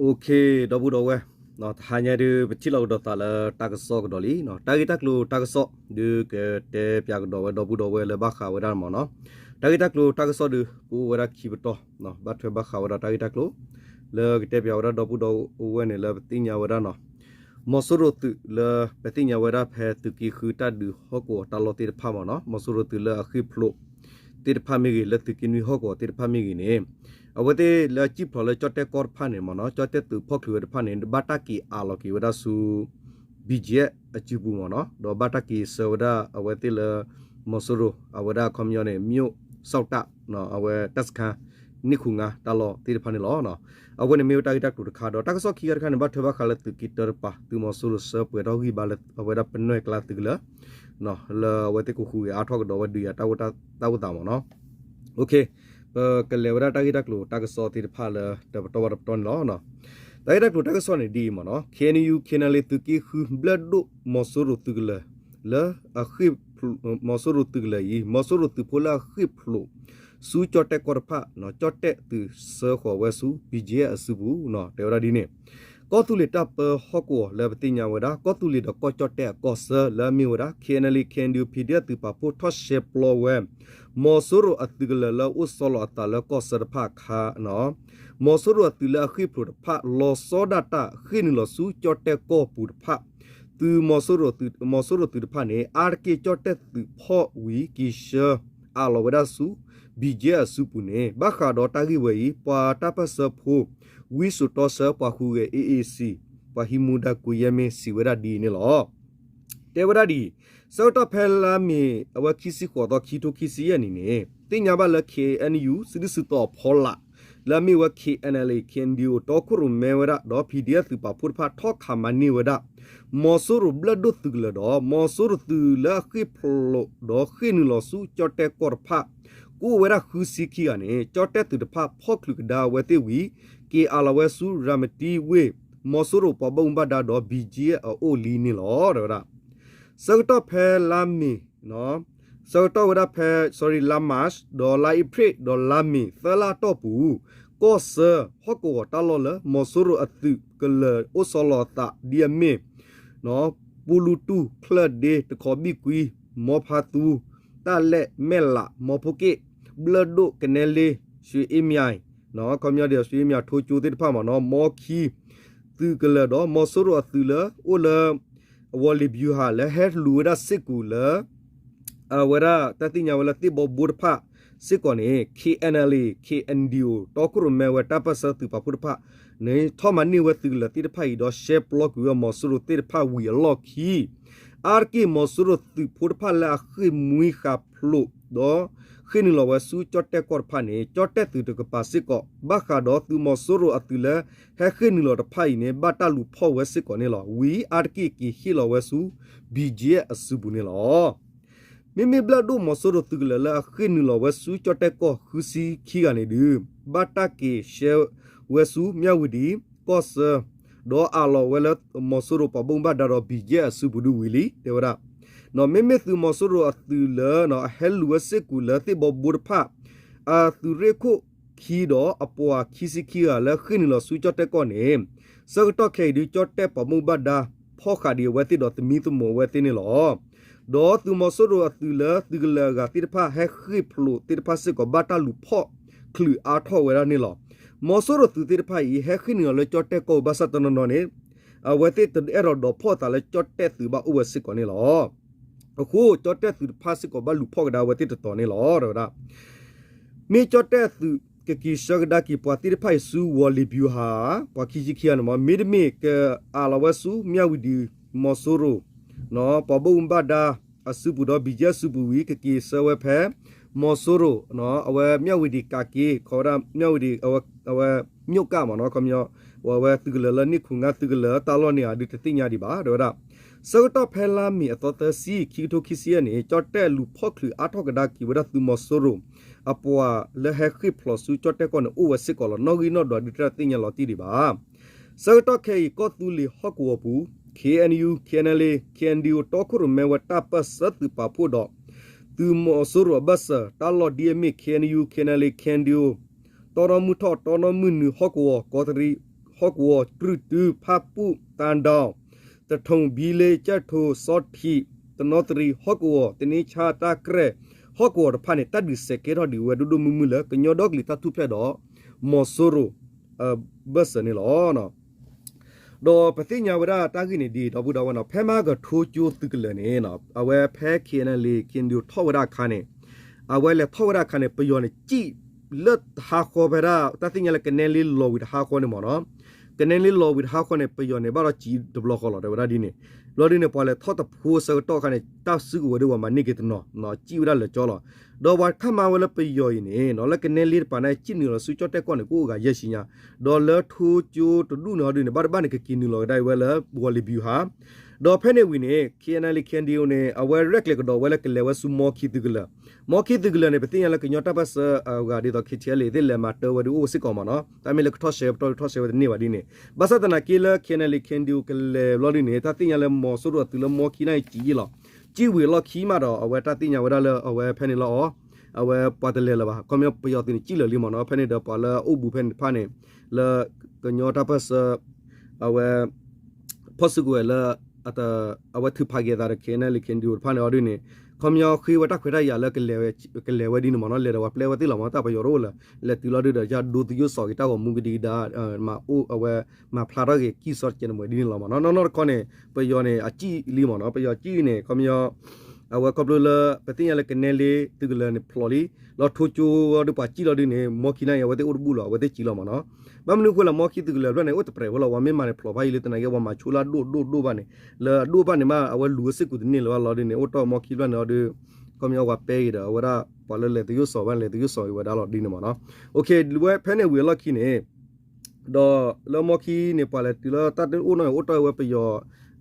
အိၣ်ခ့ ဒီပုၢ်ဒီဝဲၢ်, တဟါညါဒုး ပထံၣ်လိာ်ကဒီးသးလၢတၢ်ကစီၣ်ကဒီးလံ. တၢ်ဂ့ၢ်တၢ်ကျိၤတၢ်ကစီၣ် ဒုးကတဲပၠးကဒီးဝဲဒီပုၢ်ဒီဝဲၢ်လၢဘၣ်ဃးဝဲဒၣ်မ့ၢ်နီၤ, တၢ်ဂ့ၢ်တၢ်ကျိၤတၢ်ကစီၣ်ဒုး ကအိၣ်ဝဲဒၣ်ခံပတီၢ်, ဘၣ်ထွဲဘၣ်ဃးဝဲဒၣ်တၢ်ဂ့ၢ်တၢ်ကျိၤ လၢကတဲပၠးဝဲဒၣ်ဒီပုၢ်ဒီဝဲၢ်န့ၣ် လၢပသ့ၣ်ညါဝဲဒၣ်နီၤ, မီၤစိရိၤသုးလၢပသ့ၣ်ညါဝဲဒၣ်ဖဲသုးက့ဃုတၢ်ဒုးဟီၣ်ကဝီၤတၢ်လီၢ်သ့ၣ်တဖၣ်မ့ၢ်နီၤ, မီၤစိရိၤသုးလၢအဃ့ၢ်ဖျိးသ့ၣ်တဖၣ်မ့ၢ်ဂ့ၤ, လၢသုးက့နွံဟီၣ်ကဝီၤသ့ၣ်တဖၣ်မ့ၢ်ဂ့ၤန့ၣ်, အဝဲသ့ၣ်လၢအစံၣ်ဖျိးလၢကၠီၣ်တဲၣ်ကီၢ်တဖၣ်န့ၣ်မ့ၢ်နီၤ, ကၠီၣ်တဲၣ်သုးဖီၣ်ချုးဝဲတဖၣ်န့ၣ် ဘၣ်တၢ်က့ၤအးလီၤက့ၤဝဲဒၣ်ဆူ BGF အစုပူၤမ့ၢ်နီၤ, ဒီးဘၣ်တၢ်က့ၤဆှၢဝဲဒၣ်အဝဲသ့ၣ်လၢ မီၤစိရိၤ အဝဲဒၣ်အခီပညီန့ၣ် မၠိၣ်စီၣ်တၢ် အဝဲတၢ်စခါ နံၣ်ခူငါတၢ်လီၢ်သ့ၣ်တဖၣ်န့ၣ်လီၤ. အဝဲန့ၣ်မ့ၢ်ဝဲတၢ်ဂ့ၢ်တၢ်ကျိၤတခါ, ဒီးတၢ်ကစီၣ်ခံဂၤတခါန့ၣ် ဘၣ်ထွဲဘၣ်ဃးလၢသုးက့တၢတပၤ သုးမီၤစိရိၤဆှၢပှဲၤထီၣ်ဂံၢ်ဘါလၢအဝဲဒၣ်ပနွဲၢ်ကျါသုးကလၢၤ လၢအဝဲသ့ၣ်ကဟူးဂဲၤအါထီၣ်ကဒီးဝဲဒုးယၤတၢ်အိၣ်သးမ့ၢ်နီၤ. ပကလဲၤဝဲဒၣ်တၢ်ဂ့ၢ်တၢ်ကျိၤတၢ်ကစီၣ်သ့ၣ်တဖၣ်လၢတပတီၢ်ဘၣ်တပတီၢ်န့ၣ်လီၤ. တၢ်ဂ့ၢ်တၢ်ကျိၤတၢ်ကစီၣ်န့ၣ်ဒ်အံၤမ့ၢ်နီၤ, KNU KNLA သုးက့ဃုဘျၢၣ်ဒိၣ်မီၤစိရိၤသုးကလၢၤ လၢ မီၤစိရိၤသုးကလၢၤအံၤ မီၤစိရိၤသုးဖိလၢအဃ့ၢ်ဖျိးဆူကၠီၣ်တဲၣ်ကီၢ်တဖၣ်, ကၠီၣ်တဲၣ်သုးဆှၢဃီၤဝဲဆူ BGF အစုပူၤ တဲဝဲဒၣ်ဒ်န့ၣ်, ကီၢ်သူလ့ၤတၢ်ပၢဟီၣ်ကဝီၤလၢပသ့ၣ်ညါဝဲဒၣ် ကီၢ်သူလ့ၤဒီးကီၢ်ကၠီၣ်တဲၣ်အကီၢ်ဆၢလၢအမ့ၢ်ဝဲဒၣ် KNLA KNDO PDF သုးပာ်ဖှိၣ်ထီၣ်ရှဲပျီဝဲ မီၤစိရိၤအသုးကလၢၤလၢအိၣ်ဆီလီၤအသးလၢကီၢ်ဆၢတဖၣ်အခါ မီၤစိရိၤအသုးလၢအဃ့ၢ်ဖျိးတဖၣ် လီၤဆီဒၣ်တၢ်ဃ့ၢ်နုာ်လီၤဆူကၠီၣ်တဲၣ်ကီၢ်ပူၤတဖၣ်, သုးမီၤစိရိၤသုးတဖၣ်န့ၣ် အါတက့ၢ်ကၠီၣ်တဲၣ်သုးဖီၣ်ဝံၤက့ၤဆှၢအးလီၤဝဲဒၣ်ဆူ BGF အစုပူၤန့ၣ် ဘၣ်ဃးဒီးတၢ်ဂ့ၢ်ဝဲအံၤ ပှၤတၢ်ပၢၢ်ဆၢဖိ ဝံစိာ်တီဆၢ ပှၤဟူးဂဲၤ AAC ပှၤဟံးမူဒါကွဲးယဲၢ်မ့ၢ်စံးဝဲဒၣ်ဒ်အံၤန့ၣ်လီၤ. တဲဝဲဒၣ်ဒ်အံၤ, ဆၢကတီၢ်ဖဲလါမ့ၤအဝဲခံဆံဃိးသီ ခံထိခံဆံယဲၢ်နံၣ်န့ၣ် သ့ၣ်ညါဘၣ်လၢ KNU စုဒုၣ်စုတီၤအဖီလာ် လၢအမ့ၢ်ဝဲ KNLA KNDO တီခိၣ်ရိၣ်မဲဝဲဒၣ်ဒီး PDF သုးပာ်ဖှိၣ်တဖၣ်ထီၣ်ခးမၤန့ၢ်ဝဲဒၣ် မီၤစိရိၤဘျၢၣ်ဒိၣ်သုးကလၢၤဒီး မီၤစိရိၤသုးလၢအဃ့ၢ်ဖျိးဒီးဃ့ၢ်နုာ်လီၤဆူကၠီၣ်တဲၣ်ကီၢ်တဖၣ် ကအိၣ်ဝဲဒၣ်ဃုဆံခံဂၤန့ၣ် ကၠီၣ်တဲၣ်သုးတဖၣ်ဖီၣ်ချုးကဒါအဝဲသ့ၣ်ဝံၤ က့ၤအးလီၤဝဲဆူရၤမတံဝ့ၢ် မီၤစိရိၤပှၤဘၣ်မူဘၣ်ဒါဒီး BGF အအိၣ်လံန့ၣ်လီၤ တဲဝဲဒၣ်. ဆၢကတီၢ်ဖဲလါမ့ၤ ဆၢကတီၢ်ဝဲဒၣ်ဖဲ sorry လါ March ဒီးလါ April ဒီးလါမ့ၤ သၢလါအတီၢ်ပူၤ ကီၢ်ဆၢဟီၣ်ကဝီၤတၢ်လီၢ်လၢ မီၤစိရိၤအသုးကလၢၤအိၣ်ဆီလီၤအသးဒ်အမ့ၢ် ပူလူတူၢ် ချၢၣ်ဒ့ တခီဘံၣ်ကွံ မီဖါသူ တၢ်လဲၣ် မဲၣ်လး မီဖိက့ၣ် ဘျၢၣ်ဒိၣ် ကနဲလ့ ရွှေအင်းမြိုင် ခီပညီဒ် ရွှေအင်းမြိုင် ထိကၠိသ့ၣ်တဖၣ်မ့ၢ်နီၤ မီခံ သုးကလၢၤဒီး မီၤစိရိၤအသုးလၢအိၣ်လၢ ဝီၤလ့ၤဘျူၤဟၣ်လၢဟဲလူၤဝဲဒၣ်စ့ၢ်ကီးလၢ အဝဲဒၣ်တၢ်သ့ၣ်ညါဝဲလၢသ့ၣ်ဘီဘိတဖၣ်စ့ၢ်ကီးန့ၣ် KNLA KNDO တီခိၣ်ရိၣ်မဲဝဲတၢ်ပၢၢ်ဆၢသုးပာ်ဖှိၣ်တဖၣ်န့ၣ် ထီၣ်မၤန့ၢ်ဝဲသုးကလၢၤသ့ၣ်တဖၣ်အံၤဒီး ရှဲပျီကွံာ်ဝဲမီၤစိရိၤသ့ၣ်တဖၣ်ဝံၤအလီၢ်ခံ အါတက့ၢ်မီၤစိရိၤသုးဖိတဖၣ်လၢအဃ့ၢ်မှံဟးဖျိး ဒီးဃ့ၢ်နုာ်လီၤဝဲဆူကၠီၣ်တဲၣ်ကီၢ်တဖၣ်န့ၣ် ကၠီၣ်တဲၣ်သုးတကပၤစ့ၢ်ကီး ဘၣ်ဃးဒီးသုးမီၤစိရိၤအသုးလၢဟဲဃ့ၢ်နုာ်လီၤတဖၣ်အံၤန့ၣ် ဘၣ်တၢ်လူၤဖီၣ်ဝဲစ့ၢ်ကီးန့ၣ်လီၤ. ဝံၤအါတက့ၢ်က့ၤဟ့ၣ်လီၤဝဲဆူ BGF အစုပူၤန့ၣ်လီၤ. မ့မ့ၢ်ဘျၢၣ်ဒိၣ်မီၤစိရိၤသုးကလၢၤလၢအဃ့ၢ်နုာ်လီၤဝဲဆူကၠီၣ်တဲၣ်ကီၢ်ဃုဆံခံဂၤန့ၣ်ဒုး ဘၣ်တၢ်က့ၤဆှၢဝဲဆူ မၠၣ်ဝံၤဒံး ကီၢ်ဆၢ ဒီးအးလီၤဝဲလၢမီၤစိရိၤပှၤဘၣ်မူဘၣ်ဒါဒီး BGF အစုပူၤဒုးဝံၤလံ တဲဝဲဒၣ်. မ့မ့ၢ်သုးမီၤစိရိၤအသုးလၢ အဟဲလူၤဝဲစ့ၢ်ကီးလၢသ့ၣ်ဘီဘိတဖၣ် အသုးရ့ၣ်ခိၣ်ခံဒီးအပှၤခံဆံခံဂၤလၢဃ့ၢ်နုာ်လီၤဆူကၠီၣ်တဲၣ်ကီၢ်န့ၣ် ဆၢကတီၢ်ခဲအံၤဒုး ကၠီၣ်တဲၣ်ပှၤဘၣ်မူဘၣ်ဒါ ဖီၣ်ဃာ်ဒံးအဝဲသ့ၣ်ဒီးသမံသမိးအဝဲသ့ၣ်န့ၣ်လီၤ. ဒီးသုးမီၤစိရိၤအသုးလၢသုးကလၢၤအဂၤသ့ၣ်တဖၣ်ဟဲဃ့ၢ်ဖျိးသ့ၣ်တဖၣ်စ့ၢ်ကီး ဘၣ်တၢ်လူၤဖီၣ်ချုးအါထီၣ်ဝဲဒၣ်န့ၣ်လီၤ. မီၤစိရိၤသုးသ့ၣ်တဖၣ်အံၤ ဟဲဃ့ၢ်နုာ်လီၤလၢကၠီၣ်တဲၣ်ကီၢ်ဘၣ်ဆၣ်တနီၤနီၤန့ၣ် အဝဲသ့ၣ်တအဲၣ်ဒိးဒိးဖီၣ်အသးလၢကၠီၣ်တဲၣ်သုးဘၣ်အိၣ်ဝဲစ့ၢ်ကီးန့ၣ်လီၤ. အဃိ ကၠီၣ်တဲၣ်သုးတဖၣ်စ့ၢ်ကီးဘၣ်လူၤဖီၣ်ကဒါဝဲသ့ၣ်တတီၤန့ၣ်လီၤ တဲဝဲဒၣ်. မ့ၢ်ကၠီၣ်တဲၣ်သုးကက့ၤဆှၢကဒါက့ၤပှၤသ့ၣ်တဖၣ်အံၤဆူဝီၤလ့ၤဘျူၤဟၣ် ပှၤခံဆံခံဂၤန့ၣ်မ့ၢ် မ့တမ့ၢ်ကအးလီၤဝဲဆူ မၠၣ်ဝံၤဒံး မီၤစိရိၤ ပှၤဘၣ်မူဘၣ်ဒါအစုပူၤဒီး BGF အစုပူၤဝံၤ ကက့ၤဆှၢဝဲဖဲ မီၤစိရိၤ အဝဲမၠၣ်ဝံၤဒံးကးက့ၤ ခီဝဲဒၣ်မၠၣ်ဝံၤဒံး အဝဲ မၠိၣ်ကၣ်မ့ၢ်နီၤ ခီပညီ အဝဲသုးကလၢၤလၢနံၣ်ခူငါသုးကလၢၤတၢ်လီၢ်န့ၣ် အဒုးတသ့ၣ်ညါဒံးဘၣ် တဲဝဲဒၣ်. ဆၢကတီၢ်ဖဲလါမ့ၤအသီသၢဆံ ခံကထိခံဆံယဲၢ်န့ၣ် ကၠီၣ်တဲၣ်လူၤဖီၣ်ချုးအါထီၣ်ကဒါက့ၤဝဲဒၣ်သုးမီၤစိရိၤ အပှၤလၢဟဲဃ့ၢ်ဖျိးဆူကၠီၣ်တဲၣ်ကီၢ်န့ၣ် အိၣ်ဝဲစ့ၢ်ကီးလီၤ. နီၣ်ဂံၢ်နီၣ်ဒွးဒုးတသ့ၣ်ညါလီၤတံၢ်ဒံးဘၣ်. ဆၢကတီၢ်ခဲအံၤ ကီၢ်သူလ့ၤဟီၣ်ကဝီၤပူၤ KNU KNLA KNDO တီခိၣ်ရိၣ်မဲဝဲတၢ်ပၢၢ်ဆၢသုးပာ်ဖှိၣ်ဒီး သုးမီၤစိရိၤအဘၢၣ်စၢၤ တၢ်လီၢ်ဒ်အမ့ၢ် KNU KNLA KNDO တီနီၣ်မုၢ်ထီၣ် တီနီၣ်မုၢ်နုာ်ဟီၣ်ကဝီၤ ကီးတရံး ဟီၣ်ကဝီၤ တြူၢ်တု ဖၣ်ပူၣ် တၢ်ဒီ သထူ ဘံလ့ ကၠဲၣ်ထိ စီထံး တနီသရံၣ် ဟီၣ်ကဝီၤ တန့ဆါ တၢ်ကြဲၢ် ဟီၣ်ကဝီၤတဖၣ်န့ၣ် တၢ်ဒုးစဲးကဲထီၣ်ဒံးဝဲဒိၣ်ဒိၣ်မုၢ်မုၢ်လၢ ကညီဒီကလုာ်တၢ်ထူၣ်ဖျဲးဒီး မီၤစိရိၤ ဘၢၣ်စၢၤန့ၣ်လီၤ. ဒီးပသ့ၣ်ညါဝဲဒၣ်တၢ်ဂ့ၢ်န့ၣ်ဒ်အံၤ ဒီပုၢ်ဒီဝဲၢ်နီၤ, ဖဲမဟါကထိကၠိသုးကလၢၤန့ၣ် အဝဲဖဲ ခ့ၣ်အဲၣ်အၣ်လ့ ခ့ၣ်အဲၣ်ယူၣ် ထီၣ်ဝဲဒၣ်အခါန့ၣ် အဝဲလဲၤထီၣ်ဝဲဒၣ်အခါန့ၣ် ပယီၤန့ၣ် စံၣ်လၢတဟါဃီဖဲဒၣ် တၢ်သ့ၣ်ညါလၢကနဲလ့လီၤဝံၤတဟါဃီန့ၣ်မ့ၢ်နီၤ, ကနဲလ့လီၤဝံၤတဟါဃီန့ၣ် ပယီၤန့ၣ် ဘၣ်ဒီးစံၣ်တဘျီဃီလီၤ တဲဝဲဒၣ်ဒ်န့ၣ်. ဘျီဒ်န့ၣ် ပှၤလဲၤထီၣ်တဖိဆၢကတီၢ်အခါန့ၣ် တၢ်စုကဝဲၤဒ်ဝဲမၤန့ၢ်က့ၤတနီၤ စံၣ်ဝဲဒၣ်လၢာ်ကၠီလီၤ. ဒီးပှၤခါမၤဝဲလၢပယီၤအံၤန့ၣ် လၢကနဲလ့တပၤန့ၣ် စံၣ်နုာ်လီၤဆူကၠီၣ်တဲၣ်ကီၢ်န့ၣ် ကအိၣ်ဂၤယဲၢ်ဆံညါ, ဒီးလၢထိကၠိတဒူၣ်န့ၣ်အီၤဒ်န့ၣ် ဘၣ်တဘၣ်န့ၣ် ကက့ၤနုာ်လီၤကဒါဝဲလၢ ဝီၤလ့ၤဘျူးဟါ ဒီးဖဲန့ၣ်ဝံၤန့ၣ် ခ့ၣ်အဲၣ်အၣ်လ့ ခ့ၣ်အဲၣ်ယူၣ် န့ၣ် အဝဲရဲၣ်ကျဲၤကဒီးဝဲလၢကလဲၤဝဲဆူမီခံသုးကလၢၤ, မီခံသုးကလၢၤန့ၣ် ပသ့ၣ်ညါလၢကညီတၢ်ပၢၢ်ဆၢအဂၤဒ်သိး ခ့ၣ်ထံၣ်အဲၣ်လ့ သ့ၣ်လဲၤမၤတၢ်ဝဲဒ်အိၣ်စ့ၢ်ကီးမ့ၢ်နီၤ, တၢ်မ့ၢ်လၢကထီၣ်ရှဲပတီၢ်ထီၣ်ရှဲဝဲတန့ၢ်ဘၣ်ဒ်န့ၣ်, ဘၣ်ဆၣ်သနာ်က့လၢ ခ့ၣ်အဲၣ်အၣ်လ့ ခ့ၣ်အဲၣ်ယူၣ် ကလဲၤဘျီဒ်န့ၣ် တၢ်သ့ၣ်ညါလၢမီၤစိရိၤအသုးလၢမီခံန့ၣ်စံၣ်ယံလီၤ, စံၣ်ဝံၤအလီၢ်ခံမးဒီး အဝဲတၢ်သ့ၣ်ညါဝဲဒၣ်လၢအဝဲဖဲန့ၣ်လီၤအီၤ, အဝဲပှၤတလဲၤလၢၤဘၣ်, ခီပညီပယီၤသုးန့ၣ်စံၣ်လၢာ်လံမ့ၢ်နီၤ, ဖဲန့ၣ်ဒီးပှၤလၢအအိၣ်ဘူးဖဲန့ၣ်တဖၣ်န့ၣ် လၢကညီတၢ်ပၢၢ်ဆၢ အဝဲ ဖီၣ်စုကဝဲၤလၢ အဝဲထုးဖးက့ၤအသးဒီး ခ့ၣ်အဲၣ်အၣ်လ့ ခ့ၣ်အဲၣ်ယူၣ် တဖၣ်န့ၣ်အီၤဒ်န့ၣ်, ခီပညီဃ့ဝဲတၢ်ခွဲးတၢ်ယာ်လၢ ကလဲၤဝဲဒ်န့ၣ်မ့ၢ်နီၤ, လဲၤဒီးပှၤပျဲဝဲသ့ၣ်လီၤမ့ၢ် တၢ်ပယီၤတအိၣ်လၢၤ, လဲၤတုၤလီၤဒုးဒီး ယဒိသယိၣ်စီၤက့ၤတၢ်ဂီၤမူကဒံကဒါ မၤအိၣ်အဝဲ မၤဖျါထီၣ်က့ၤကံၢ်စီတကဲးန့ၣ်မ့ၢ်ဒ်န့ၣ်လီၤမ့ၢ်နီၤ, နီၢ်နီၢ်တခီန့ၣ် ပယီၤန့ၣ် အစံၣ်လံမ့ၢ်နီၤ, ပယီၤစံၣ်န့ၣ် ခီပညီ အဝဲခီဖျိလၢ ပသ့ၣ်ညါလၢကနဲလ့သုးကလၢၤန့ၣ်ဖျိးလံ, လီၤထိကၠိဒုးပှၤစံၣ်လီၤဒ်န့ၣ် မီခံန့ၣ်အံၤ အဝဲသ့ၣ်အိၣ်တဘူၣ်လီၤ အဝဲသ့ၣ်စံၣ်လီၤမ့ၢ်နီၤ, ဘၣ်မနုၤအဃိလဲၣ် မီခံသုးကလၢၤဖျၢၣ်န့ၣ် အိၣ်တပြဲးဖိလီၤ, ပှၤမ့ၢ်မၤန့ၣ်ဖျိးဖးယံၤလၢသနာ်က့ ပှၤမၤဆိလၢအဒိၣ်ဒိၣ်ဒိၣ်ဘၣ်န့ၣ်, လၢအဒိၣ်ဘၣ်န့ၣ်မး အဝဲလူၤဝဲစ့ၢ်ကီးတန့ၢ်လၢၤဘၣ်လီၤဒ်န့ၣ်, အိၣ်တီၢ်မီခံဖျၢၣ်န့ၣ်အီၤဒုး ခီပညီပှၤပဲဂ့ၤဒီး အဝဲဒၣ် ပှၤလၢလဲၤသယိၣ်စီၤဘၣ်လဲၤသယိၣ်စီၤက့ၤဝဲဒၣ်လီၤဒ်န့ၣ်မ့ၢ်နီၤ, လၢဖဲန့ၣ်ဝံၤအလီၢ်ခံန့ၣ် ဒီးလၢမီခံန့ၣ် ပှၤလဲၤတုၤလၢတၢ်တအိၣ်နီၢ်န့ၣ် အိၣ်တီၢ်ဝဲပယီၤ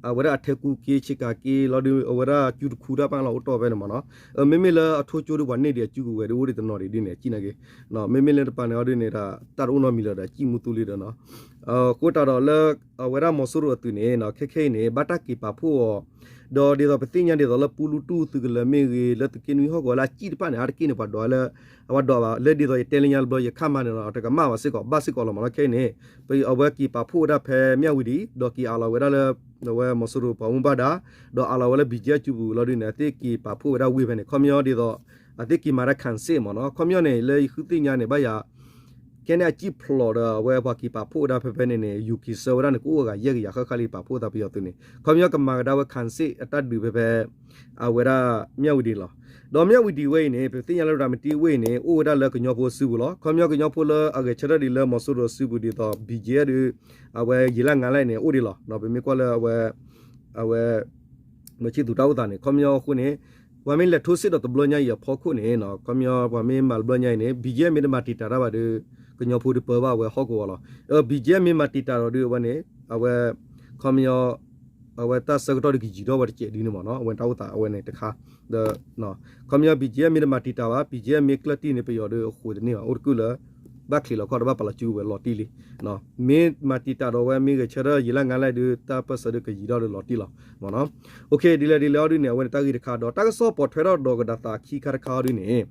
အဝဲဒၣ်အထဲကူက့ဆ့ကၤက့လီၤဒုး အဝဲဒၣ်ကၠူတခူတၢ်ပၣ်လီၤအိၣ်တီၢ်ဖဲန့ၣ်မ့ၢ်နီၤ, မ့မ့ၢ်လၢအထိကၠိဒုးပှၤန့ၢ်ဒံးအစုကဝဲၤဒုး အိၣ်ဒံးတနီၤဒံးဒ်န့ၣ် အစံၣ်နာ်က့, မ့မ့ၢ်လၢတပၤန့ၣ်အီၤဒုးန့ၣ် တၢ်တအိၣ်နီတမံၤလၢၤဒီး စံၣ်မူသူလံဒီးနီၤ, အဃိသတးဒီးလၢ အဝဲဒၣ်မီၤစိရိၤအသုးန့ၣ် ခဲခဲအံၤန့ၣ် ဘၣ်တၢ်က့ၤပာ်ဖှိၣ်အီၤ, ဒီးဒ်သိးပသ့ၣ်ညါဒ်သိးလၢပူလူတူၢ်သုးကလၢၤမ့ၢ်ဂ့ၤ လၢသုးက့နွံဟီၣ်ကဝီၤလၢအစံၣ်တဖၣ်န့ၣ် အါတက့ၢ်န့ၣ် ပှၤဒိးလၢ အဝဲဒိးဘၣ်လၢဒ်သိးယတဲလၢညါတဘျီ ယခါမၤန့ၣ်ဒီး တကမၣ်ဘၣ်စ့ၢ်ကီး ဘၣ်စ့ၢ်ကီးလီၤမ့ၢ်နီၤ, ခဲအံၤန့ၣ် အဝဲက့ၤပာ်ဖှိၣ်ဝဲဒၣ်ဖဲမၠၣ်ဝံၤဒံး ဒီးက့ၤအးလီၤဝဲဒၣ်လၢ အဝဲမီၤစိရိၤပှၤမူဘၣ်ဒါ ဒီးအးလီၤဝဲလၢ ဘံၣ်ကၠ့ အစုပူၤလီၤဒုးန့ၣ် အသ့ၣ်က့ၤပာ်ဖှိၣ်ဝဲဒၣ်ဝ့ၢ်ဖဲန့ၣ် ခီပညီဒ်သိး အသ့ၣ်က့ၤမၤတၢ် ခံစစ် မ့ၢ်နီၤ, ခီပညီန့ၣ် လၢယဃုသ့ၣ်ညါန့ၣ် ဘၣ်ယၤ ခဲန့ၣ်အစံၣ်ဖျိးဒီး အဝဲပှၤက့ၤပာ်ဖှိၣ်ဝဲဒၣ်ဖဲဖဲန့ၣ်န့ၣ် ယူၤက့ၤဆၢဝဲဒၣ်န့ၣ် ကအိၣ်အဂၤယဲၢ်ကယၤဃၣ်ဃၣ်လံ ပာ်ဖှိၣ်သးပယီၤသုးန့ၣ် ခီပညီကမၤကဒါဝဲ ခံစစ် အတၢ်ဒုးဖဲဖဲ အဝဲဒၣ်မၠၣ်ဝံၤဒံးလီၤ. ဒီးမၠၣ်ဝံၤဒံးဝဲအံၤန့ၣ် ပသ့ၣ်ညါလၢရၤမတံဝ့ၢ်အံၤန့ၣ် အိၣ်ဝဲဒၣ်လၢကညီဖိစုပူၤလီၤ. ခီပညီကညီဖိလၢအဂဲၤဆၢထၢၣ်ဒံးလၢမီၤစိရိၤစုပူၤဒ်သိး ဘံၣ်ကၠ့ ဒုး အဝဲယံာ်လၢငါလၢန့ၣ် အိၣ်ဒံးလီၤ. ပမ့ၢ်ကွၢ်လၢအဝဲ အဝဲ မုၢ်ဆ့ၣ်သူၣ်တၢ်အိၣ်သးန့ၣ် ခီပညီအဃိန့ၣ် ပှၤမ့ၢ်လဲၤထိစ့ၣ်ဒီးတဘျီညါအံၤအဖီခိၣ်န့ၣ် ခီပညီ ပှၤမ့ၢ်မၤတဘျီညါအံၤန့ၣ် ဘံၣ်ကၠ့ မ့ၢ်တမၤတံာ်တာ်တၢ်ဘၣ်ဒီး ကညီဖိဒုးပၢဘၣ်ဝဲဟီၣ်ကဝီၤလီၤ. ဘံၣ်ကၠ့ မ့ၢ်မၤတံာ်တာ်ဒီးဒုးအဝဲန့ၣ် အဝဲ ခီပညီ အဝဲတၢ်ဆၢကတီၢ်ဒုးကယံာ်ထီၣ်ဝဲတစဲးဒ်န့ၣ်မ့ၢ်နီၤ အဝဲတၢ်အိၣ်သးအဝဲန့ၣ်တခါ ဒီး ခီပညီ ဘံၣ်ကၠ့ မ့ၢ်တမၤတံာ်တာ်ဘၣ် ဘံၣ်ကၠ့ မ့ၢ်ကျၢၢ်တံၢ်န့ၣ် ပယီၤဒီးအဃိတန့ၢ်ဘၣ် အိၣ်တကုၢ်လၢ ဘၣ်ချံးလီၤခီၣ်ဒီးဘၣ်ပာ်လီၤစုကဝဲၤလီၤတံၢ်လံ မ့ၢ်မၤတံာ်တာ်ဒီးဝဲ မ့ၢ်ဂဲၤဆၢထၢၣ်ယံာ်လၢငါလၢဒုး တၢ်ပၢၢ်ဆၢဒုးကယံာ်ထီၣ်ဒီးလီၤတံၢ်လီၤ မ့ၢ်နီၤ ဒ်လဲၣ်ဒ်လဲၣ်အီၤဒုးန့ၣ် အဝဲန့ၣ်တၢ်ဂ့ၢ်တခါဒီး တၢ်ကစီၣ်ပိာ်ထွဲထီၣ်ဒီးကဒီးသးခံခါတခါအီၤဒုးန့ၣ်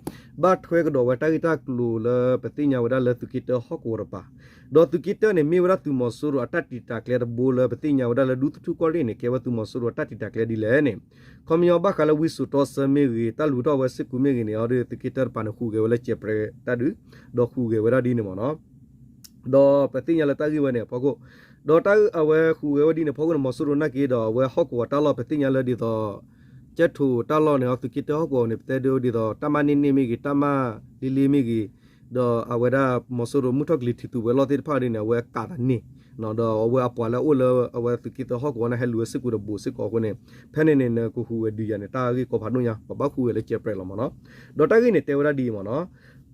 ဘၣ်ထွဲကဒီးဝဲတၢ်ဂ့ၢ်တၢ်ကျိၤလၢပသ့ၣ်ညါဝဲဒၣ်လၢသုးက့တၢဟီၣ်ကဝီၤတပၤ ဒီးသုးက့တၢန့ၣ် မ့ၢ်ဝဲဒၣ်သုးမီၤစိရိၤအတၢ်တံာ်တာ်ကျဲတဘိလၢပသ့ၣ်ညါဝဲဒၣ်လၢဒူသထူၣ်ကီၢ်ရ့ၣ်န့ၣ် ကဲဝဲသုးမီၤစိရိၤအတၢ်တံာ်တာ်ကျဲဒ်လဲၣ်န့ၣ် ခီပညီဘၣ်ဃးလၢဝံစိာ်တီဆၢမ့ၢ်ဂ့ၤ တၢ်လူၤထီၣ်ဝဲစ့ၢ်ကီးမ့ၢ်ဂ့ၤန့ၣ် အီၤဒုးသုးက့တၢတပၤန့ၣ် ဟူးဂဲၤဝဲလၢကဲးပြဲးတၢ်ဒုး ဒီးဟူးဂဲၤဝဲဒၣ်ဒ်န့ၣ်မ့ၢ်နီၤ ဒီးပသ့ၣ်ညါလၢတၢ်ဂ့ၢ်ဝဲန့ၣ်အဖီခိၣ် ဒီးတၢ်အဝဲဟူးဂဲၤဝဲဒ်န့ၣ်အဖီခိၣ်န့ၣ် မီၤစိရိၤနာ်က့ဒီး အဝဲဟီၣ်ကဝီၤတၢ်လီၢ် ပသ့ၣ်ညါလၢဒ်သိး ကၠဲၣ်ထိၣ်တၢ်လီၢ်န့ၣ် သုးက့တၢဟီၣ်ကဝီၤန့ၣ် ပတဲဒိဒ်သိး တၢ်မၢ်န့ၢ်န့ၢ်မ့ၢ်ဂ့ၤ တၢ်မၢ်လ့လ့မ့ၢ်ဂ့ၤ ဒီးအဝဲဒၣ်မီၤစိရိၤမုၢ်ထီၣ်ကလံၤထံးသူဝဲလီၢ်သ့ၣ်တဖၣ်ဒ်န့ၣ် အဝဲကးတၢ်န့ၢ် ဒီးအဝဲအပှၤလၢအအိၣ်လၢအဝဲသုးက့တၢဟီၣ်ကဝီၤန့ၣ် ဟဲလူၤဝဲစ့ၢ်ကီးဒီးဘူးစ့ၢ်ကီးအဃိန့ၣ် ဖဲန့ၣ်န့ၣ် နကဟူးဂဲၤဒုးယၤန့ၣ် တၢ်ဂ့ၢ်ကီဖးဒိၣ်ညါ ပဘၣ်ဟူးဂဲၤလၢကဲးပြဲးလီၤမ့ၢ်နီၤ ဒီးတၢ်ဂ့ၢ်န့ၣ်တဲဝဲဒၣ်ဒ်အံၤမ့ၢ်နီၤ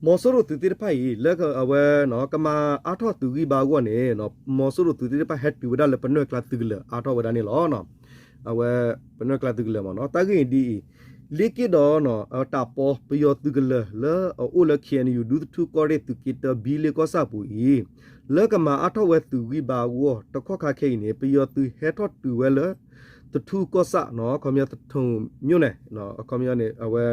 မီၤစိရိၤသုးသ့ၣ်တဖၣ်အံၤ လၢအဝဲ ကမၤအါထီၣ်သုးဂံၢ်ဘါအဂီၢ်န့ၣ် မီၤစိရိၤသုးသ့ၣ်တဖၣ်ဟဲတုၤဝဲဒၣ်လၢပနွဲၢ်ကျါသုးကလၢၤအါထီၣ်ဝဲဒၣ်န့ၣ်လီၤ. အဝဲ ပနွဲၢ်ကျါသုးကလၢၤမ့ၢ်နီၤ တၢ်ဂ့ၢ်အံၤဒ်အံၤ လ့ၢ်က့ၣ်ဒီး တၢ်ပီ ပယီၤသုးကလၢၤလၢအအိၣ်လၢ ခ့ၣ်အဲၣ်ယူၣ် ဒူသထူၣ်ကီၢ်ရ့ၣ်သုးက့တၢ ဘံလ့ကီၢ်ဆၣ်ပူၤအံၤ လၢကမၤအါထီၣ်ဝဲသုးဂံၢ်ဘါအဂီၢ် တခီခါခဲအံၤန့ၣ် ပယီၤသုးဟဲထီၣ်တုၤဝဲလၢ သထူၣ်ကီၢ်ဆၣ်နီၤ ခီပညီသထူၣ်မြို့န့ၣ် ခီပညီန့ၣ် အဝဲ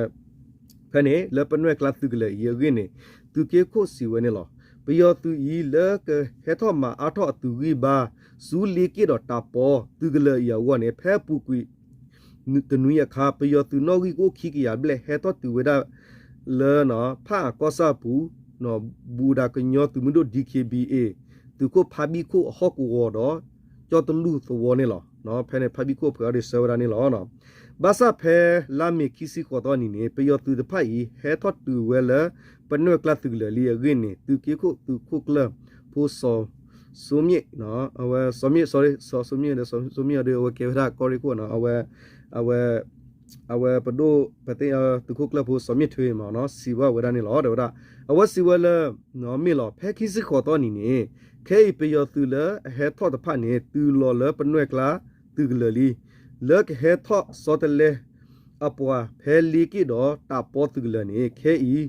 ဖဲန့ၣ် လၢပနွဲၢ်ကျါသုးကလၢၤအံၤအဂ့ၢ်န့ၣ် သုးက့ခိၣ်စံးဝဲန့ၣ်လီၤ. ပယီၤသုးအံၤလၢကဟဲထီၣ်မၤအါထီၣ်အသုးဂံၢ်ဘါ ဆူလ့က့ၣ်ဒီးတးပီသုးကလၢၤအံၤအဂီၢ်န့ၣ် ဖဲအပူၤကွံာ်တနွံအခါ ပယီၤသုးနီၣ်ဂံၢ်ကအိၣ်ခံကယၤဘျဲၣ် ဟဲထီၣ်တုၤဝဲဒၣ်လၢ ဖၣ်အၣ်ကီၢ်ဆၣ်အပူၤ ဘူးဒးကညီသုးမုၢ်ဒိၣ် ဒီး ခ့ဘံၣ်အ့ၣ် သုးခိၣ်ဖါဘံၣ်ခိၣ်အဟီၣ်ကဝီၤဒီး ကၠီတလူၢ်သဝီန့ၣ်လီၤ. ဖဲန့ၣ် ဖါဘံၣ်ခိၣ်အဖုအံၤဒီးဆှၢဝဲဒၣ်န့ၣ်လီၤ. ဘၣ်ဆၣ်ဖဲလါမ့ၤခံဆံဃိးသီနံၤန့ၣ် ပယီၤသုးတဖၣ်အံၤ ဟဲထီၣ်တုၤဝဲလၢ ပနွဲၢ်ကျါသုးကလၢၤလံအဂ့ၢ်န့ၣ် သုးက့ခိၣ်သုးခိၣ်ကျၢၢ်ဖိစီၤ စိမ့ၣ် အဝဲစီၤမ့ၣ် စီၤစိမ့ၣ်ဒီး စီၤစိမ့ၣ်အံၤဒီး အဝဲကဲဝဲဒၣ်ကီၢ်ရ့ၣ်ခိၣ်နီၤ အဝဲ အဝဲ အဝဲပဒိၣ် ပသ့ၣ်ညါသုးခိၣ်ကျၢၢ်ဖိစီၤမ့ၣ်ထွ့မးနီၤ စံးဘၣ်ဝဲဒၣ်န့ၣ်လီၤ တဲဝဲဒၣ်. အဝဲစံးဝဲလၢ မ့ၢ်လီၤ ဖဲခံဆံဃိးသီနံၤန့ၣ် ခဲအံၤပယီၤသုးလၢအဟဲထီၣ်တဖၣ်န့ၣ် တုၤလီၤလၢပနွဲၢ်ကျါသုးကလၢၤလံ. လၢကဟဲထီၣ်ဆီတလဲအပှၤဖဲလ့က့ၣ်ဒီးတးပီသုးကလၢၤန့ၣ် ခဲအံၤ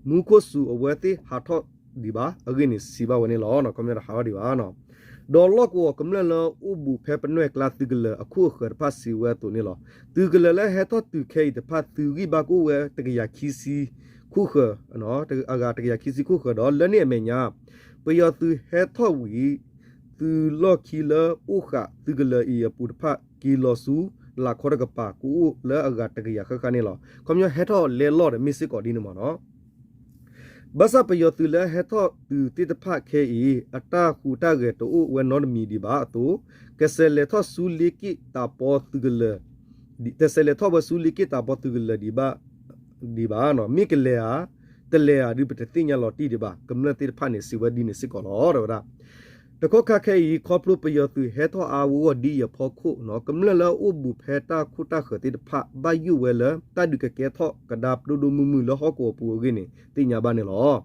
မူခိၣ်စူၤအဝဲသ့ၣ်ဟးထီၣ်ဒံးဘၣ်အဂ့ၢ်န့ၣ် စံးဘၣ်ဝဲန့ၣ်လီၤ. ခီပညီတဟးထီၣ်ဒံးဘၣ် ဒီးလီၢ်ကဝီၤကမျၢၢ်လၢအိၣ်ဘူးဖဲပနွဲၢ်ကျါသုးကလၢၤအခိၣ်အဃၢၤတဖၣ်စံးဝဲအသိးန့ၣ်လီၤ. သုးကလၢၤလၢဟဲထီၣ်တုၤခဲအံၤတဖၣ် သုးဂံၢ်ဘါကအိၣ်ဝဲတကယၤခံဆံခိၣ်ဃၢၤ အဂၤတကယၤခံဆံခိၣ်ဃၢၤဒီး လၢန့ၣ်အမဲာ်ညါ ပယီၤသုးဟဲထီၣ်ဝံၤ သုးလီၢ်ခံလၢအိၣ်ဃာ်သုးကလၢၤအံၤအပူၤတဖၣ် က့ၤလီၤဆူ လးခီတကပၤ ကအိၣ်လၢအဂၤတကယၤဃၣ်ဃၣ်န့ၣ်လီၤ. ခီပညီဟဲထီၣ်လဲလီၢ်ဒီးမ့ၢ်စ့ၢ်ကီးဒ်န့ၣ်မးနီၤ ဘၣ်ဆၣ်ပယီၤသုးလၢဟဲထီၣ်တုၤသ့ၣ်တဖၣ်ခဲအံၤ အတၢ်ဟူးတၢ်ဂဲၤတအိၣ်ဝဲနီတမံၤဒံးဘၣ်အသိး ကဆဲးလဲၤထီၣ်ဆူလ့က့ၣ်တးပီသုးကလၢၤ ကဆဲးလဲၤထီၣ်ဝဲဆူလ့က့ၣ်တးပီသုးကလၢၤဒံးဘၣ် ဒံးဘၣ်နီၤ မ့ၢ်ကလဲၤဧါ တလဲၤဧါဒုး ပတသ့ၣ်ညါလီၤတံၢ်ဒံးဘၣ် ကမျၢၢ်သ့ၣ်တဖၣ်န့ၣ် စံးဝဲဒ်န့ၣ်စ့ၢ်ကီးလီၤ တဲဝဲဒၣ်. တကီၢ်ခါခဲအံၤ ခီဖျိပယီၤသုးဟဲထီၣ်အါအါဂီၢ်ဂီၢ်ဒ်အံၤအဖီခိၣ်နီၤ ကမျၢၢ်လၢအအိၣ်ဘူးဖဲတၢ်ခိၣ်တၢ်ဃၢၤသ့ၣ်တဖၣ် ဘၣ်ယိၣ်ဝဲလၢတၢ်ဒုးကကဲထီၣ်ကဒါပဒိၣ်ဒိၣ်မုၢ်မုၢ်လၢဟီၣ်ကဝီၤပူၤအဂ့ၢ်န့ၣ် သ့ၣ်ညါဘၣ်န့ၣ်လီၤ.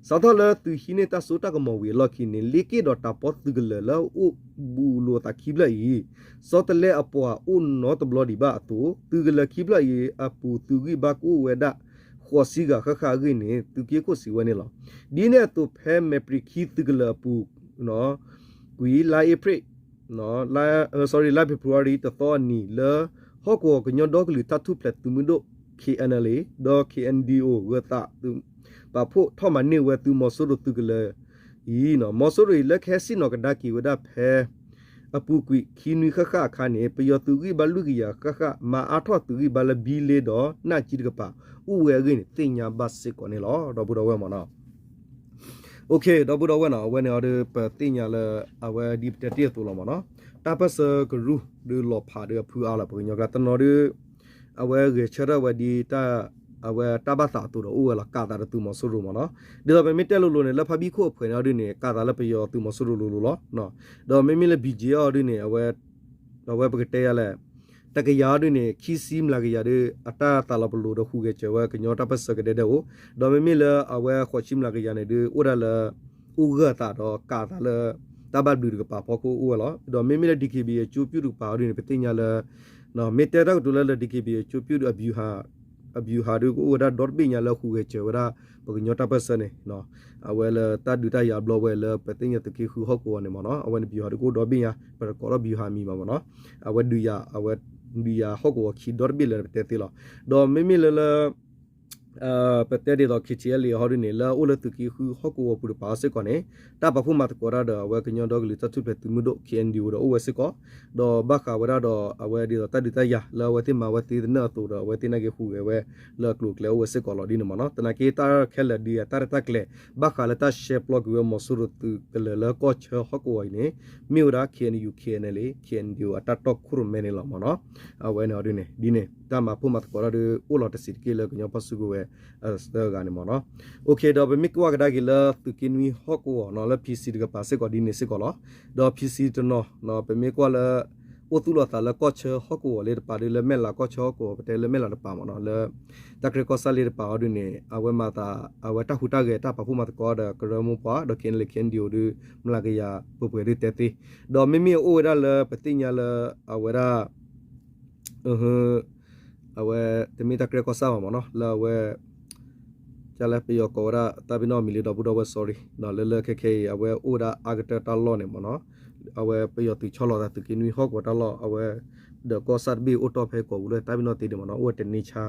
စးထီၣ်လၢသုးဟံးန့ၢ်တၢ်စိတၢ်ကမီၤဝံၤအလီၢ်ခံန့ၣ် လ့က့ၣ်ဒီးတးပီသုးကလၢၤလၢအအိၣ်ဘူးလိာ်သးခံဖျၢၣ်အံၤ ဆီတလဲအပှၤအိၣ်နီတဘျီဒံးဘၣ်အသိး သုးကလၢၤခံဖျၢၣ်အံၤအပူၤသုးဂံၢ်ဘါကအိၣ်ဝဲဒၣ် ဃိးဆံဂၤဃၣ်ဃၣ်အဂ့ၢ်န့ၣ် သုးက့ခိၣ်စံးဝဲန့ၣ်လီၤ. ဒ်န့ၣ်အသိးဖဲမဲာ်ပြံးခံသုးကလၢၤအပူၤ ကွံာ်လါအ့ဖြ့ၣ် လါ sorry လါဖ့ၤဘြူၤအါရံၤတသီအနံၤလၢ ဟီၣ်ကဝီၤကညီဒီကလုာ်တၢ်ထူၣ်ဖျဲးသုးမုၢ်ဒိၣ် ခ့ၣ်အဲၣ်အဲၣ်လ်အ့ ဒီး ခ့ၣ်အဲၣ်အၣ်ဒီးအိၣ် ဂၢၤသးသုး ပာ်ဖှိၣ်ထီၣ်မၤန့ၢ်ဝဲသုးမီၤစိရိၤသုးကလၢၤအံၤ မီၤစိရိၤအံၤလၢကဟဲစံၣ်နီၤကဒါက့ၤဝဲဒၣ်ဖဲ အပူၤကွံာ်ခံနွံဃၣ်ဃၣ်အခါန့ၣ် ပယီၤသုးဂံၢ်ဘါလွံၢ်ကယၤဃၣ်ဃၣ် မၤအါထီၣ်သုးဂံၢ်ဘါလၢဘံလ့ဒီးနၢ်ကၠံတကပၤ အိၣ်ဝဲအဂ့ၢ်န့ၣ် သ့ၣ်ညါဘၣ်စ့ၢ်ကီးန့ၣ်လီၤ. ဒီပုၢ်ဒီဝဲၢ်မးနီၤ ဒီပုၢ်ဒီဝဲၢ်နီၤ အဝဲန့ၣ်အီၤဒီး ပသ့ၣ်ညါလၢ အဝဲဒ်ပတဲတ့ၢ်အသိးလီၤမးနီၤ တၢ်ပၢၢ်ဆၢကရူၢ်ဒီးလီၤဖးဒီးအဖုအါလီၤ ပှၤကညီကျါတနီၤဒီး အဝဲဂဲၤဆၢထၢၣ်ဝဲဒ် အဝဲတၢ်ဘၣ်သးအသိးဒီးအိၣ်ဝဲလီၤ ကးသးဒီးသုးမီၤစိရိၤမးနီၤ ဒ်သိးပမ့ၢ်တဲလိၤလိၤန့ၣ် လၢဖါဘံၣ်ခိၣ်အဖှဲးန့ၣ်အီၤဒုန့ၣ် ကးသးလၢပယီၤသုးမီၤစိရိၤလိၤလိၤလီၤ. ဒီးမ့မ့ၢ်လၢ ဘံၣ်ကၠ့ အီၤဒုန့ၣ် အဝဲ အဝဲပကတဲယၤလဲၣ် တကယၤအီၤဒုန့ၣ် ခံဆံမျးကယၤဒီး အတၢ်သးလီၤပလိာ်ဒီးဟူးဂဲၤစၢၤဝဲကညီတၢ်ပၢၢ်ဆၢကဒဲဒဲအိၣ် ဒီးမ့မ့ၢ်လၢအဝဲဃိးဆံမျးကယၤန့ၣ်ဒုး အိၣ်ဒၣ်လၢ အိၣ်ဂၢၢ်သးဒီးကးသးလၢ တၢ်ဘၣ်ဘျုးတကပၤဖီခိၣ်အိၣ်ဝဲလီၤ. ဒီးမ့မ့ၢ်လၢ ဒံၣ်ခ့ဘံၣ် အကၠိပျူၢ်တကပၤအီၤဒုန့ၣ် ပသ့ၣ်ညါလၢ မ့ၢ်တဲတၢ်ကတိၤလၢလၢ ဒံၣ်ခ့ဘံၣ် အကၠိပျူၢ်ဒီး အဘယူၤဟၣ် အဘယူၤဟၣ်ဒီးကအိၣ်ဝဲဒၣ်ဒီတဘ့ၣ်ညါလၢဟူးဂဲၤစၢၤဝဲဒၣ် ပကညီတၢ်ပၢၢ်ဆၢန့ၣ် အဝဲလၢတၢ်ဒုးတၢ်ယၤဘျီဝဲလၢပသ့ၣ်ညါသုးက့ဃုဟီၣ်ကဝီၤန့ၣ်မးနီၤ အဝဲန့ၣ် ဘယူၤဟၣ်ဒီးကအိၣ်ဒီဘ့ၣ်ညါ ပတကိးထီၣ်ဘယူၤဟၣ်မံၤဘၣ်မးနီၤ အဝဲဒုးယၤ အဝဲဒုးယၤဟီၣ်ကဝီၤခံဒီတဘ့ၣ်လၢပတဲသ့လီၤ. ဒီးမ့မ့ၢ်လၢလၢ ပတဲဒ်သိး ခ့ၣ်ထံၣ်အဲၣ်လ့ၣ် အီၤဒုန့ၣ် လၢအအိၣ်လၢသုးက့ဃုဟီၣ်ကဝီၤပူၤတကပၤအီၤစ့ၢ်ကီးန့ၣ် တၢ်ပာ်ဖှိၣ်မၤသကိးတၢ်ဒီး အဝဲကညီဒီကလုာ်တၢ်ထူၣ်ဖျဲးသုးမုၢ်ဒိၣ် ခ့ၣ်အဲၣ်အၣ်ဒီးအိၣ်ဝဲစ့ၢ်ကီး ဒီးဘၣ်ဃးဝဲဒၣ်ဒီး အဝဲဒ်သိးတၢ်ဒုးတၢ်ယၤလၢအဝဲသ့ၣ်မၤဝဲသ့သနၢၣ်အသိးဒီး အဝဲသ့ၣ်နာ်က့ဟူးဂဲၤဝဲလၢအကျိၤအကျဲအိၣ်ဝဲစ့ၢ်ကီးလီၤဒ်န့ၣ်မးနီၤ သနာ်က့တၢ်ခဲလၢာ်ဒုးယၤတၢ်ရဲၣ်တၢ်ကျဲၤ ဘၣ်ဃးလၢတၢ်ရှဲပျီကွံာ်ဝဲမီၤစိရိၤသုးကလၢၤလၢကီၢ်ဆၢဟီၣ်ကဝီၤအံၤန့ၣ် မ့ၢ်ဝဲဒၣ် ခ့ၣ်အဲၣ်အၣ် ခ့ၣ်အဲၣ်အၣ်လ့ၣ် ခ့ၣ်အဲၣ်အၣ်ဒီးအိၣ် အတၢ်တီခိၣ်ရိၣ်မဲန့ၣ်လီၤမးနီၤ အဝဲန့ၣ်အီၤဒုန့ၣ် ဒ်န့ၣ် တၢ်မၤဖှိၣ်မၤသကိးတၢ်ဒုးအိၣ်လီၤတဆံးတက့ၢ်လၢကညီဖီၣ်စုကဝဲၤအဂၤန့ၣ်မးနီၤ ဒီးပမ့ၢ်ကွၢ်ကဒါက့ၤလၢသုးက့နွံဟီၣ်ကဝီၤနီၤ လၢ PC တကပၤစ့ၢ်ကီးဒ်န့ၣ်စ့ၢ်ကီးလီၤ. ဒီး PC တနီၤ ပမ့ၢ်ကွၢ်လၢ အိၣ်သူၣ်လီၤသးလၢကီၢ်ဆၢဟီၣ်ကဝီၤလၢတပၤဒီး လၢမဲၢ်လးကီၢ်ဆၢဟီၣ်ကဝီၤ ပတဲလၢမဲၢ်လးတပၤမးနီၤ လၢ တၢ်ကြဲၢ်ကီၢ်ဆၣ်လၢတပၤအီၤဒုန့ၣ် အဝဲမၤသး အဝဲတၢ်ဟူးတၢ်ဂဲၤတၢ်ပာ်ဖှိၣ်မၤသကိးဒီး ကရၢမိၢ်ပှၢ် ဒီး KNLA KNDO ဒု မျးကယၤပှဲၤပှဲၤဒုတဲသ့ ဒီးမ့မ့ၢ်အိၣ်ဝဲဒၣ်လၢပသ့ၣ်ညါလၢ အဝဲဒၣ် အဝဲ တမ့ၢ်တၢ်ကြဲၢ်ကီၢ်ဆၣ်ဘၣ်မးနီၤ လၢအဝဲ ကလၢပယီၤကိးဝဲဒၣ် တၢ်ပ့ၤနီၣ်မံၤလၢဒီပုၢ်ဒီဝဲၢ် sorry လၢလၢခဲခဲအံၤ အဝဲအိၣ်ဝဲဒၣ်အါကတၢၢ်တၢ်လီၢ်န့ၣ်မးနီၤ အဝဲပယီၤသုးဆီလီၤသးသုးက့နွံဟီၣ်ကဝီၤတၢ်လီၢ် အဝဲ ဒီးကီၢ်ဆၣ်တဘ့ၣ်အိၣ်တီၢ်ဖဲကိးပူၤလၢတၢ်ပ့ၤနီၣ်သ့ဒံးမးနီၤ အိၣ်ဝဲတန့ၢ်ဆါ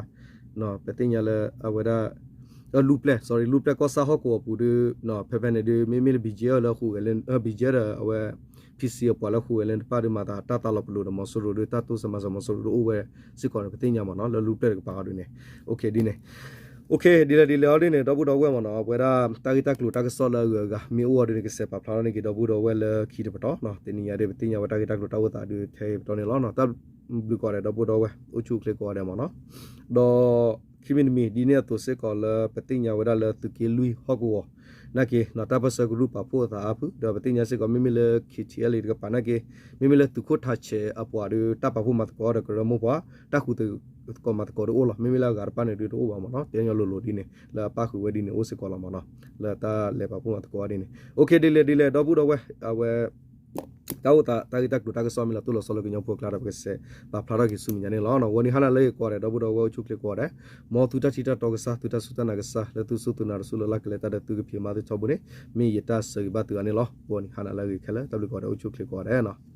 ပသ့ၣ်ညါလၢအဝဲဒၣ် လူၤပျဲၢ် sorry လူၤပျဲၢ်ကီၢ်ဆၣ်ဟီၣ်ကဝီၤပူၤဒီး ဖဲဖဲန့ၣ်ဒီး မ့မ့ၢ်လၢ ဘံၣ်ကၠ့အၢ လၢဃိးဂဲၤလၢ ဘံၣ်ကၠ့ဒီး အဝဲ ဖံစံအပှၤလၢဃိးဂဲၤလၢတဖၣ်ဒီး မၤသးတၢ်သးလီၤပလိာ်ဒီးမီၤစိရိၤဒီး တၢ်တိစၢၤမၤစၢၤမီၤစိရိၤဒီးအိၣ်ဝဲစ့ၢ်ကီးန့ၣ် ပသ့ၣ်ညါမ့ၢ်နီၤ လၢလူၤပျဲၢ်တကပၤအီၤဒ်န့ၣ် ဒ်န့ၣ် ဒ်လဲၣ်ဒ်လဲၣ်အီၤဒ်န့ၣ် ဒီပုၢ်ဒီဝဲၢ်မ့ၢ်နီၤ ပဝဲဒၣ်တၢ်ဂ့ၢ်တၢ်ကျိၤတၢ်ကစီၣ်လၢအဂုၤအဂၤ မ့ၢ်အိၣ်အီၤဒ်န့ၣ် ကစဲးပာ်ဖျါထီၣ်န့ၢ်က့ၤဒီပုၢ်ဒီဝဲၢ်လၢခံတပတီၢ်နီၤ တနံၤညါဒီး ပသ့ၣ်ညါဝဲတၢ်ဂ့ၢ်တၢ်ကျိၤတၢ်အိၣ်သးဒုးထဲအံၤပတီၢ်န့ၣ်လီၤ. တၢ်ဘျုးကိးဂၤဒဲး ဒီပုၢ်ဒီဝဲၢ် အိၣ်ဆူၣ်အိၣ်ချ့ကိးဂၤဒဲးမ့ၢ်နီၤ ဒီးခံမံၤတမံၤ ဒ်န့ၣ်အသိးစ့ၢ်ကီးလၢပသ့ၣ်ညါဝဲဒၣ်လၢသုးက့လွံၢ်ဟီၣ်ကဝီၤ နာ်က့ တၢ်ပၢၢ်ဆၢကရူၢ်ပာ်ဖှိၣ်အသးအါဖုၣ် ဒီးပသ့ၣ်ညါစ့ၢ်ကီး မ့မ့ၢ်လၢ ခ့ၣ်ထံၣ်အဲလ်အ့ တကပၤနာ်က့ မ့မ့ၢ်လၢသုးခိၣ်ထးဆဲးအပှၤဒီး တၢ်ပာ်ဖှိၣ်မၤသကိးဒီးကရၢမိၢ်ပှၢ် တၢ်ဃုသကိးမၤသကိးတအိၣ်လီၤ. မ့မ့ၢ်လၢအဂၤတဖၣ်န့ၣ်ဒုးတအိၣ်ဘၣ်မ့ၢ်နီၤ တဲညီလိၤလိၤဒ်န့ၣ် လၢအပၣ်ဃုာ်ဝဲဒ်န့ၣ်အိၣ်စ့ၢ်ကီးလီၤမ့ၢ်နီၤ လၢတၢ်လဲၤပာ်ဖှိၣ်မၤသကိးဒ်န့ၣ် ဒ်လဲၣ်ဒ်လဲၣ် ဒီပုၢ်ဒီဝဲၢ် အဝဲ တၢ်အိၣ်သးတၢ်ဂ့ၢ်တၢ်ကျိၤတၢ်ကစီၣ်မ့ၢ်လီၤတိၢ်လီၤဆီလၢကညီဖိအကျါဒီး ပကစဲးပာ်ဖျါထီၣ်က့ၤဆူမဲာ်ညါန့ၣ်လီၤ. ဂီၤနံၤဟါနၤလၢအဂ့ၤကိးဂၤဒဲး ဒီပုၢ်ဒီဝဲၢ် အိၣ်ဆူၣ်အိၣ်ချ့ကိးဂၤဒဲး မ်သုတၢ်ထံၣ်တၢ်တီကစၢ် သုတၢ်စူၢ်တၢ်နာ်ကစၢ် လၢသုစူၢ်သုနာ်တစူၢ်လၢ်လၢ်ကလဲၤတၢ်ဒီးသုကဖံးမၤသုထီဘိန့ၣ် မ့ၢ်ယတၢ်ဆၢဂ့ၤဘၣ်သုဂၤန့ၣ်လီၤ. ဂီၤနံၤဟါနၤလၢအဂ့ၤခဲလၢာ် တၢ်ဘျုးကိးဂၤဒဲး အိၣ်ဆူၣ်အိၣ်ချ့ကိးဂၤဒဲး